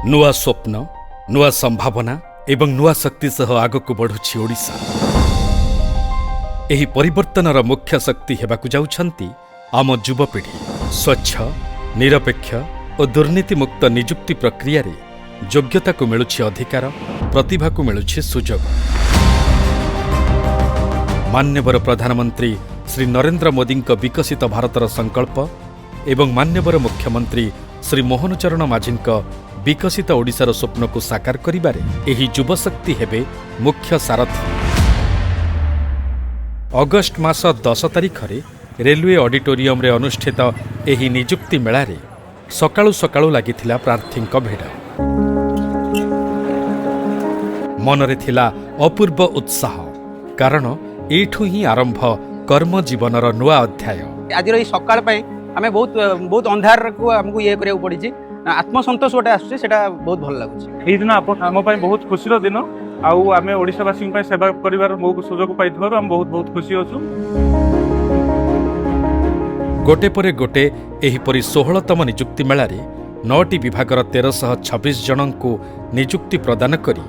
ନୂଆ ସ୍ୱପ୍ନ, ନୂଆ ସମ୍ଭାବନା ଏବଂ ନୂଆ ଶକ୍ତି ସହ ଆଗକୁ ବଢ଼ୁଛି ଓଡ଼ିଶା। ଏହି ପରିବର୍ତ୍ତନର ମୁଖ୍ୟ ଶକ୍ତି ହେବାକୁ ଯାଉଛନ୍ତି ଆମ ଯୁବପିଢ଼ି। ସ୍ୱଚ୍ଛ, ନିରପେକ୍ଷ ଓ ଦୁର୍ନୀତିମୁକ୍ତ ନିଯୁକ୍ତି ପ୍ରକ୍ରିୟାରେ ଯୋଗ୍ୟତାକୁ ମିଳୁଛି ଅଧିକାର, ପ୍ରତିଭାକୁ ମିଳୁଛି ସୁଯୋଗ। ମାନ୍ୟବର ପ୍ରଧାନମନ୍ତ୍ରୀ ଶ୍ରୀ ନରେନ୍ଦ୍ର ମୋଦିଙ୍କ ବିକଶିତ ଭାରତର ସଂକଳ୍ପ ଏବଂ ମାନ୍ୟବର ମୁଖ୍ୟମନ୍ତ୍ରୀ ଶ୍ରୀ ମୋହନ ଚରଣ ମାଝୀଙ୍କ ବିକଶିତ ଓଡ଼ିଶାର ସ୍ୱପ୍ନକୁ ସାକାର କରିବାରେ ଏହି ଯୁବଶକ୍ତି ହେବେ ମୁଖ୍ୟ ସାରଥୀ। ଅଗଷ୍ଟ ମାସ 10 ତାରିଖରେ ରେଲୱେ ଅଡିଟୋରିୟମରେ ଅନୁଷ୍ଠିତ ଏହି ନିଯୁକ୍ତି ମେଳାରେ ସକାଳୁ ସକାଳୁ ଲାଗିଥିଲା ପ୍ରାର୍ଥୀଙ୍କ ଭିଡ଼। ମନରେ ଥିଲା ଅପୂର୍ବ ଉତ୍ସାହ, କାରଣ ଏଇଠୁ ହିଁ ଆରମ୍ଭ କର୍ମଜୀବନର ନୂଆ ଅଧ୍ୟାୟ। ଆଜିର ଏଇ ସକାଳ ପାଇଁ ଆମେ ବହୁତ ବହୁତ ଅନ୍ଧାରକୁ ଆମକୁ ଇଏ କରିବାକୁ ପଡ଼ିଛି। ଆତ୍ମସନ୍ତୋଷ ଗୋଟେ ଆସୁଛି, ସେଇଟା ବହୁତ ଭଲ ଲାଗୁଛି। ଏଇ ଦିନ ଆପଣ ଆମ ପାଇଁ ବହୁତ ଖୁସିର ଦିନ ଆଉ ଆମେ ଓଡ଼ିଶାବାସୀଙ୍କ ପାଇଁ ସେବା କରିବାର ବହୁତ ସୁଯୋଗ ପାଇଥିବାରୁ ଆମେ ବହୁତ ବହୁତ ଖୁସି ଅଛୁ। ଗୋଟେ ପରେ ଗୋଟେ ଏହିପରି 16ତମ ନିଯୁକ୍ତି ମେଳାରେ ନଅଟି ବିଭାଗର 1326 ଜଣଙ୍କୁ ନିଯୁକ୍ତି ପ୍ରଦାନ କରି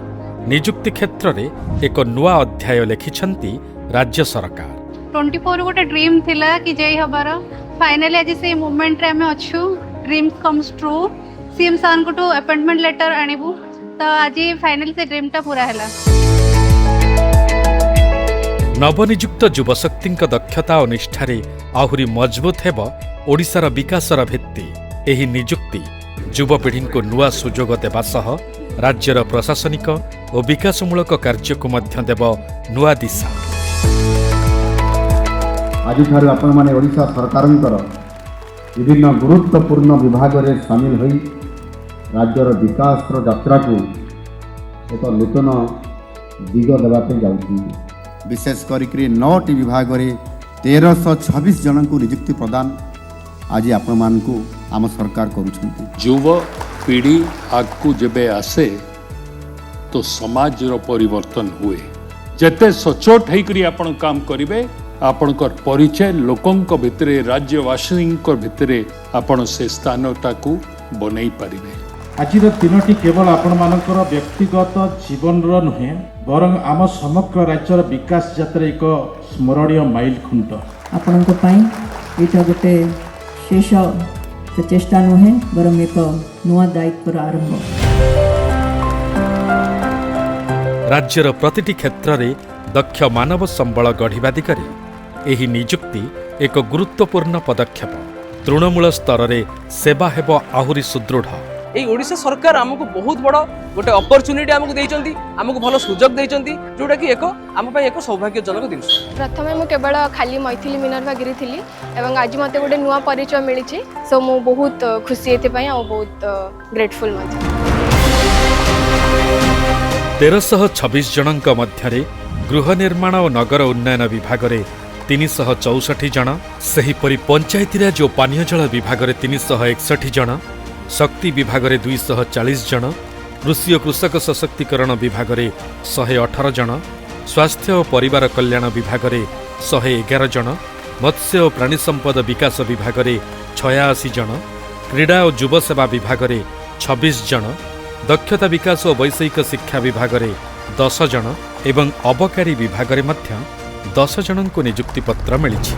ନିଯୁକ୍ତି କ୍ଷେତ୍ରରେ ଏକ ନୂଆ ଅଧ୍ୟାୟ ଲେଖିଛନ୍ତି ରାଜ୍ୟ ସରକାର। 24 ଗୋଟେ ଡ୍ରିମ୍ ଥିଲା କି ଜେଇ ହବାର। ଫାଇନାଲି ଆଜି ସେଇ ମୋମେଣ୍ଟରେ ଆମେ ଅଛୁ। Dreams comes true. ସିଏମ୍ ସାର୍ଙ୍କଠୁ ଆପଏଣ୍ଟମେଣ୍ଟ ଲେଟର ଆଣିବୁ ତ ଆଜି ଫାଇନାଲି ସେ ଡ୍ରିମ୍ଟା ପୁରା ହେଲା। ନବନିଯୁକ୍ତ ଯୁବଶକ୍ତିଙ୍କ ଦକ୍ଷତା ଓ ନିଷ୍ଠାରେ ଆହୁରି ମଜବୁତ ହେବ ଓଡ଼ିଶାର ବିକାଶର ଭିତ୍ତି। ଏହି ନିଯୁକ୍ତି ଯୁବପିଢ଼ିଙ୍କୁ ନୂଆ ସୁଯୋଗ ଦେବା ସହ ରାଜ୍ୟର ପ୍ରଶାସନିକ ଓ ବିକାଶମୂଳକ କାର୍ଯ୍ୟକୁ ମଧ୍ୟ ଦେବ ନୂଆ ଦିଶା। ଆଜିଠାରୁ ଆପଣମାନେ ଓଡ଼ିଶା ସରକାରଙ୍କର ବିଭିନ୍ନ ଗୁରୁତ୍ୱପୂର୍ଣ୍ଣ ବିଭାଗରେ ସାମିଲ ହୋଇ ରାଜ୍ୟର ବିକାଶର ଯାତ୍ରାକୁ ଏକ ନୂତନ ଦିଗ ଦେବା ପାଇଁ ଯାଉଛନ୍ତି। ବିଶେଷ କରିକି ନଅଟି ବିଭାଗରେ 1326 ଜଣଙ୍କୁ ନିଯୁକ୍ତି ପ୍ରଦାନ ଆଜି ଆପଣମାନଙ୍କୁ ଆମ ସରକାର କରୁଛନ୍ତି। ଯୁବପିଢ଼ି ଆଗକୁ ଯେବେ ଆସେ ତ ସମାଜର ପରିବର୍ତ୍ତନ ହୁଏ। ଯେତେ ସଚୋଟ ହେଇକରି ଆପଣ କାମ କରିବେ, ଆପଣଙ୍କର ପରିଚୟ ଲୋକଙ୍କ ଭିତରେ, ରାଜ୍ୟବାସୀଙ୍କ ଭିତରେ ଆପଣ ସେ ସ୍ଥାନଟାକୁ ବନେଇ ପାରିବେ। ଆଜିର ଦିନଟି କେବଳ ଆପଣମାନଙ୍କର ବ୍ୟକ୍ତିଗତ ଜୀବନର ନୁହେଁ, ବରଂ ଆମ ସମଗ୍ର ରାଜ୍ୟର ବିକାଶ ଯାତ୍ରାରେ ଏକ ସ୍ମରଣୀୟ ମାଇଲ ଖୁଣ୍ଟ। ଆପଣଙ୍କ ପାଇଁ ଏଇଟା ଗୋଟେ ଶେଷ ପ୍ରଚେଷ୍ଟା ନୁହେଁ, ବରଂ ଏକ ନୂଆ ଦାୟିତ୍ୱର ଆରମ୍ଭ। ରାଜ୍ୟର ପ୍ରତିଟି କ୍ଷେତ୍ରରେ ଦକ୍ଷ ମାନବ ସମ୍ବଳ ଗଢ଼ିବା ଦିଗରେ ଏହି ନିଯୁକ୍ତି ଏକ ଗୁରୁତ୍ୱପୂର୍ଣ୍ଣ ପଦକ୍ଷେପ। ତୃଣମୂଳ ସ୍ତରରେ ସେବା ହେବ ଆହୁରି ସୁଦୃଢ଼। ଏଇ ଓଡ଼ିଶା ସରକାର ଆମକୁ ବହୁତ ବଡ଼ ଗୋଟେ ଅପରଚ୍ୟୁନିଟି ଆମକୁ ଦେଇଛନ୍ତି, ଆମକୁ ଭଲ ସୁଯୋଗ ଦେଇଛନ୍ତି, ଯୋଉଟାକି ଏକ ଆମ ପାଇଁ ଏକ ସୌଭାଗ୍ୟଜନକ ଜିନିଷ। ପ୍ରଥମେ ମୁଁ କେବଳ ଖାଲି ମୈଥିଲି ମିନର୍ଭା ଗିରି ଥିଲି ଏବଂ ଆଜି ମୋତେ ଗୋଟେ ନୂଆ ପରିଚୟ ମିଳିଛି। ସୋ ମୁଁ ବହୁତ ଖୁସି ଏଥିପାଇଁ ଆଉ ବହୁତ ଗ୍ରେଟଫୁଲ୍ ମଧ୍ୟ। 1326 ଜଣଙ୍କ ମଧ୍ୟରେ ଗୃହ ନିର୍ମାଣ ଓ ନଗର ଉନ୍ନୟନ ବିଭାଗରେ 364 ଜଣ, ସେହିପରି ପଞ୍ଚାୟତିରାଜ ଓ ପାନୀୟ ଜଳ ବିଭାଗରେ 361 ଜଣ, ଶକ୍ତି ବିଭାଗରେ 240 ଜଣ, କୃଷି ଓ କୃଷକ ସଶକ୍ତିକରଣ ବିଭାଗରେ 118 ଜଣ, ସ୍ୱାସ୍ଥ୍ୟ ଓ ପରିବାର କଲ୍ୟାଣ ବିଭାଗରେ 111 ଜଣ, ମତ୍ସ୍ୟ ଓ ପ୍ରାଣୀ ସମ୍ପଦ ବିକାଶ ବିଭାଗରେ 86 ଜଣ, କ୍ରୀଡ଼ା ଓ ଯୁବସେବା ବିଭାଗରେ 26 ଜଣ, ଦକ୍ଷତା ବିକାଶ ଓ ବୈଷୟିକ ଶିକ୍ଷା ବିଭାଗରେ 10 ଜଣ ଏବଂ ଅବକାରୀ ବିଭାଗରେ ମଧ୍ୟ 10 ଜଣଙ୍କୁ ନିଯୁକ୍ତିପତ୍ର ମିଳିଛି।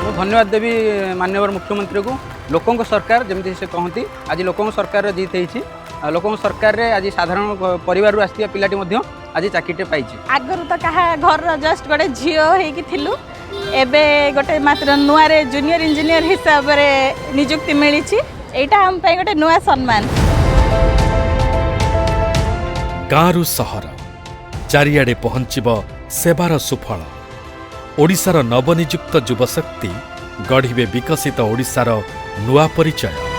ମୁଁ ଧନ୍ୟବାଦ ଦେବି ମାନ୍ୟବର ମୁଖ୍ୟମନ୍ତ୍ରୀକୁ। ଲୋକଙ୍କ ସରକାର ଯେମିତି ସେ କହନ୍ତି, ଆଜି ଲୋକଙ୍କ ସରକାରର ଜିତ୍ ହେଇଛି। ଆଉ ଲୋକଙ୍କ ସରକାରରେ ଆଜି ସାଧାରଣ ପରିବାରରୁ ଆସିଥିବା ପିଲାଟି ମଧ୍ୟ ଆଜି ଚାକିରିଟେ ପାଇଛି। ଆଗରୁ ତ କାହା ଘରର ଜଷ୍ଟ ଗୋଟେ ଝିଅ ହେଇକି ଥିଲୁ, ଏବେ ଗୋଟେ ମାତ୍ର ନୂଆରେ ଜୁନିୟର ଇଞ୍ଜିନିୟର ହିସାବରେ ନିଯୁକ୍ତି ମିଳିଛି। ଏଇଟା ଆମ ପାଇଁ ଗୋଟେ ନୂଆ ସମ୍ମାନ। ଗାଁରୁ ସହର ଚାରିଆଡ଼େ ପହଞ୍ଚିବ ସେବାର ସୁଫଳ। ଓଡ଼ିଶାର ନବନିଯୁକ୍ତ ଯୁବଶକ୍ତି ଗଢ଼ିବେ ବିକଶିତ ଓଡ଼ିଶାର ନୂଆ ପରିଚୟ।